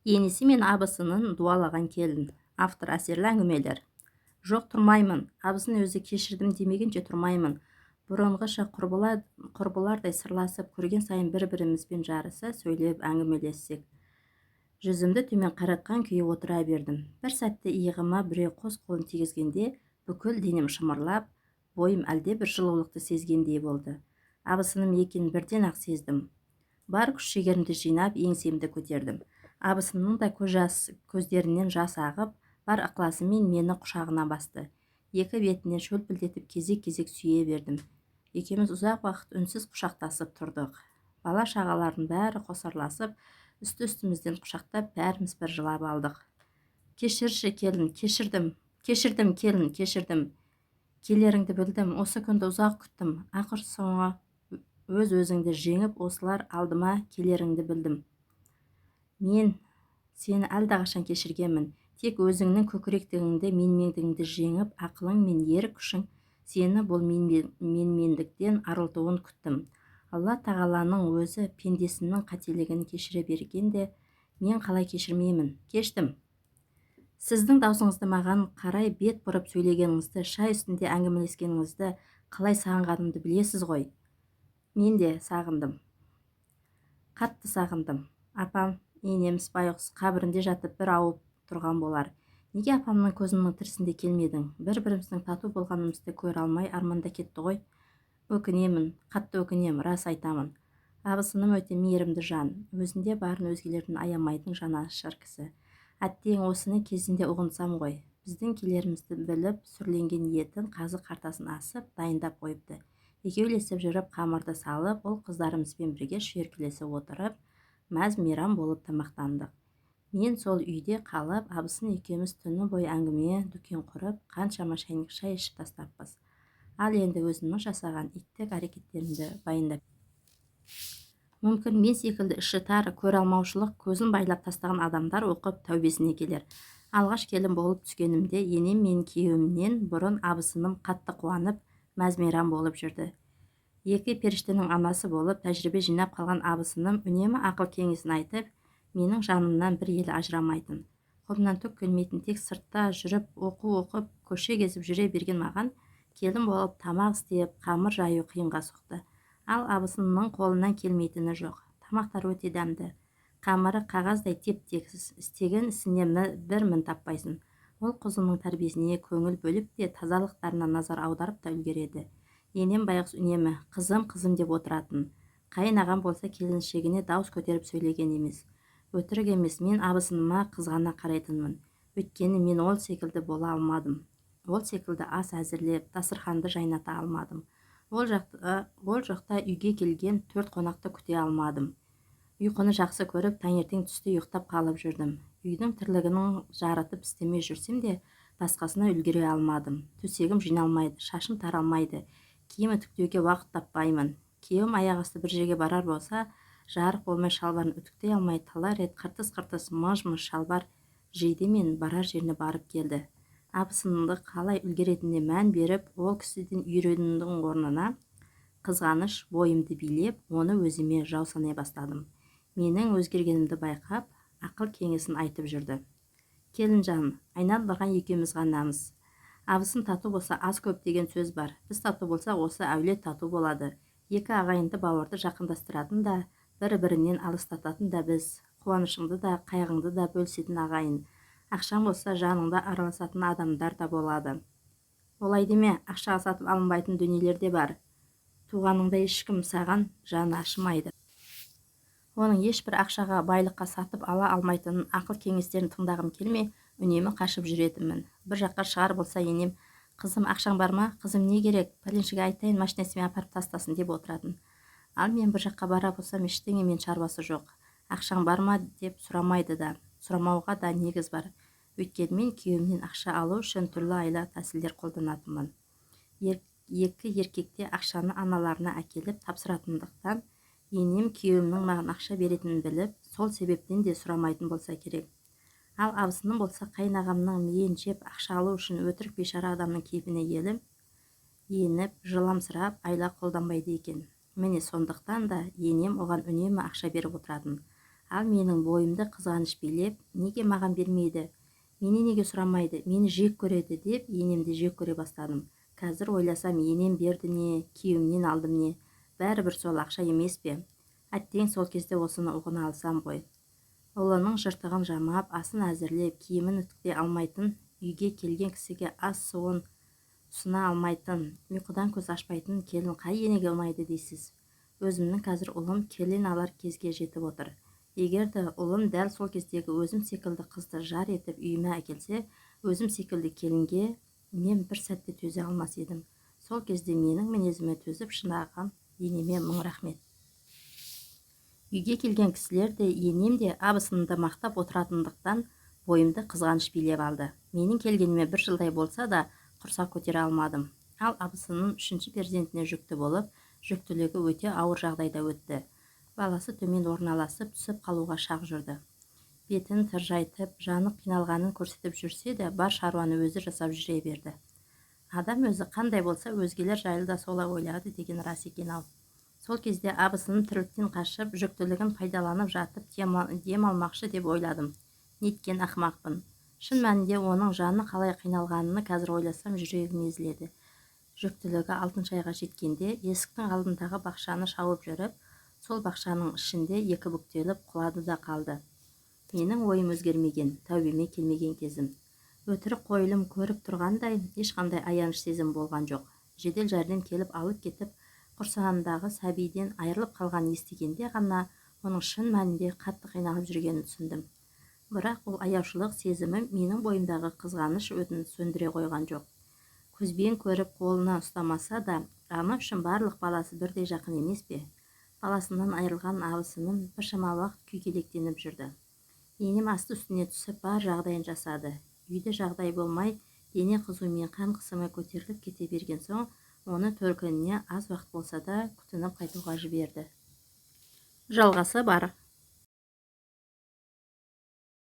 Енесі мен абысынын дуалаған келін. Автор әсерлі әңгімелер. Жоқ, тұрмаймын. Абысын өзі кешірдім демегенше тұрмаймын. Бұрынғыша құрбылардай сырласып, көрген сайын бір-бірімізбен жарыса сөйлеп әңгімелессек. Жүзімді төмен қаратқан күйі отыра бердім. Бір сәтте иығыма біреу қос қолын тигізгенде бүкіл денем шымырлап, бойым әлде бір жылулықты сезгендей болды. Абысыным екенін бірден-ақ сездім. Бар күш-жігерімді жинап, еңсемді көтердім. Абысынымның да көздерінен жас ағып, бар ықыласымен мені құшағына басты. Екі бетінен шөлпілдетіп кезек-кезек сүйе бердім. Екеуміз ұзақ уақыт үнсіз құшақтасып тұрдық. Бала-шағалардың бәрі қосарласып, үсті-үстімізден құшақтап, бәріміз бір жылап алдық. Кешірші, келін, кешірдім, кешірдім, келін, кешірдім. Келеріңді білдім, осы күнді ұзақ күттім. Ақыр соңы өз-өзіңді жеңіп, осылар алдыма келеріңді білдім. Мен сені әлдеқашан кешіргенмін. Тек өзіңнің көкіректігіңді, менмендігіңді жеңіп, ақылың мен ерік күшің сені бұл менмендіктен арылтуын күттім. Алла тағаланың өзі пендесінің қателігін кешіре бергенде, мен қалай кешірмеймін? Кештім. Сіздің даусыңызды, маған қарай бет бұрып сөйлегеніңізді, шай үстінде әңгімелескеніңізді қалай сағынғанымды білесіз ғой. Мен де сағындым. Қатты сағындым. Апам, енеміз байғұс қабірінде жатып бір ауып тұрған болар. Неге апамның көзінің тірісінде келмедің? Бір-біріміздің тату болғанымызды көре алмай арманда кетті ғой. Өкінемін, қатты өкінемін, рас айтамын. Абысыным өте мейірімді жан, өзінде барын өзгелерден аямайтын жанашыр кісі. Әттең, осыны кезінде ұғынсам ғой. Біздің келерімізді біліп, сүрленген етін, қазы-қартасын асып, дайындап қойыпты. Екеулесіп жүріп қамырды салып, ұл қыздарымызбен бірге шүйіркелесе отырып, мәз-мейрам болып тамақтандық. Мен сол үйде қалып, абысын екеуміз түні бойы әңгіме дүкен құрып, қаншама шәйнек шай ішіп тастаппыз. Ал енді өзімнің жасаған иттік әрекеттерімді баяндап. Мүмкін, мен секілді іші тар, көре алмаушылық көзін байлап тастаған адамдар оқып тәубесіне келер. Алғаш келін болып түскенімде енем мен күйеуімнен бұрын абысыным қатты қуанып, мәз-мейрам болып жүрді. Екі періштенің анасы болып, тәжірибе жинап қалған абысыным үнемі ақыл кеңесін айтып, менің жанымнан бір елі ажырамайтын. Қолымнан түк келмейтін, тек сыртта жүріп, оқу оқып, көше кезіп жүре берген маған келін болып тамақ істеп, қамыр жаю қиынға соқты. Ал абысынымның қолынан келмейтіні жоқ. Тамақтары өте дәмді. Қамыры қағаздай теп-тегіс, істеген ісіне бір мін таппайсың. Ол қызының тәрбиесіне көңіл бөліп те, тазалықтарына назар аударып та үлгереді. Енем байғұс үнемі қызым, қызым деп отыратын. Қайын ағам болса келіншегіне дауыс көтеріп сөйлеген емес. Өтірік емес, мен абысыныма қызғана қарайтынмын. Өйткені мен ол секілді бола алмадым. Ол секілді ас әзірлеп, дастарханды жайната алмадым. Ол жақта үйге келген 4 қонақты күте алмадым. Ұйқыны жақсы көріп, таңертең түсте ұйықтап қалып жүрдім. Үйдің тірлігінің жарытып істемей жүрсем де, басқасына үлгере алмадым. Төсегім жиналмайды, шашым таралмайды, киім үтіктеуге уақыт таппаймын. Күйеуім аяқ асты бір жерге барар болса, жарық болмай шалбарын үтіктей алмай, талай рет қыртыс-қыртыс, мыж-мыж шалбар жейдемен барар жеріне барып келді. Абысынымды қалай үлгеретініне мән беріп, ол кісіден үйренудің орнына қызғаныш бойымды билеп, оны өзіме жау санай бастадым. Менің өзгергенімді байқап, ақыл кеңесін айтып жүрді. Келінжан, айналдырған екеуміз ғанамыз. Абысын тату болса аз көп деген сөз бар. Біз тату болсақ, осы әулет тату болады. Екі ағайынды бауырды жақындастыратын да, бір-бірінен алыстататын да біз. Қуанышыңды да, қайғыңды да бөлісетін ағайын. Ақшаң болса, жаныңда араласатын адамдар да болады. Олай деме, ақшаға сатып алынбайтын дүниелер де бар. Туғаныңда ешкім саған жаны ашымайды. Оның ешбір ақшаға, байлыққа сатып ала алмайтынын, ақыл кеңестерін тыңдағым келмей, үнемі қашып жүретінмін. Бір жаққа шығар болса енем, қызым, ақшаң бар ма? Қызым, не керек? Пәленшіге айтайын, машинасымен апарып тастасын деп отыратын. Ал мен бір жаққа бара болсам, ештеңемен шаруасы жоқ. Ақшаң бар ма деп сұрамайды да. Сұрамауға да негіз бар. Өйткені мен күйеуімнен ақша алу үшін түрлі айла тәсілдер қолданатынмын. Екі еркекте ақшаны аналарына әкеліп тапсыратындықтан, енем күйеуімнің маған ақша беретінін біліп, сол себептен де сұрамайтын болса керек. Ал абысыным болса қайын ағамның миын жеп, ақша алу үшін өтірік бейшара адамның кейпіне еніп, жыламсырап айла қолданбайды екен. Міне сондықтан да енем оған үнемі ақша беріп отыратын. Ал менің бойымды қызғаныш билеп, неге маған бермейді, мені неге сұрамайды, мені жек көреді деп енемді жек көре бастадым. Қазір ойласам, енем берді не, күйеуімнен алдым не, бәрібір сол ақша емес пе? Әттең, сол кезде осыны ұғына алсам ғой. Ұлының жыртығын жамап, асын әзірлеп, киімін үтіктей алмайтын, үйге келген кісіге ас-суын ұсына алмайтын, ұйқыдан көз ашпайтын келін қай енеге ұнайды дейсіз? Өзімнің қазір ұлым келін алар кезге жетіп отыр. Егер де ұлым дәл сол кездегі өзім секілді қызды жар етіп үйіме әкелсе, өзім секілді келінге мен бір сәтте төзе алмас едім. Сол кезде менің мінезіме төзіп шыдаған енеме мың рахмет. Үйге келген кісілер де, енем де абысынымды мақтап отыратындықтан бойымды қызғаныш билеп алды. Менің келгеніме бір жылдай болса да, құрсақ көтере алмадым. Ал абысыным үшінші перзентіне жүкті болып, жүктілігі өте ауыр жағдайда өтті. Баласы төмен орналасып, түсіп қалуға шақ жүрді. Бетін тыржайтып, жаны қиналғанын көрсетіп жүрсе де, бар шаруаны өзі жасап жүре берді. Адам өзі қандай болса, өзгелер жайлы да солай ойлайды деген рас екен-ау. Сол кезде абысыным тірліктен қашып, жүктілігін пайдаланып жатып дем алмақшы деп ойладым. Неткен ақымақпын. Шын мәнінде оның жаны қалай қиналғанын қазір ойласам, жүрегім езіледі. Жүктілігі 6 айға жеткенде есіктің алдындағы бақшаны шауып жүріп, сол бақшаның ішінде екі бүктеліп құлады да қалды. Менің ойым өзгермеген, тәубеме келмеген кезім. Өтірік қойылым көріп тұрғандай ешқандай аяныш сезім болған жоқ. Жедел жәрдем келіп алып кетіп, құрсағындағы сәбиден айырылып қалғанын естігенде ғана оның шын мәнінде қатты қиналып жүргенін түсіндім. Бірақ ол аяушылық сезімі менің бойымдағы қызғаныш отын сөндіре қойған жоқ. Көзбен көріп қолына ұстамаса да, ана үшін барлық баласы бірдей жақын емес пе? Баласынан айырылған абысыным біршама уақыт күйгелектеніп жүрді. Енем асты үстіне түсіп, бар жағдайын жасады. Үйде жағдай болмай, дене қызуы мен қан қысымы көтеріліп кете берген соң, оны төркініне аз уақыт болса да күтініп қайтуға жіберді. Жалғасы бар.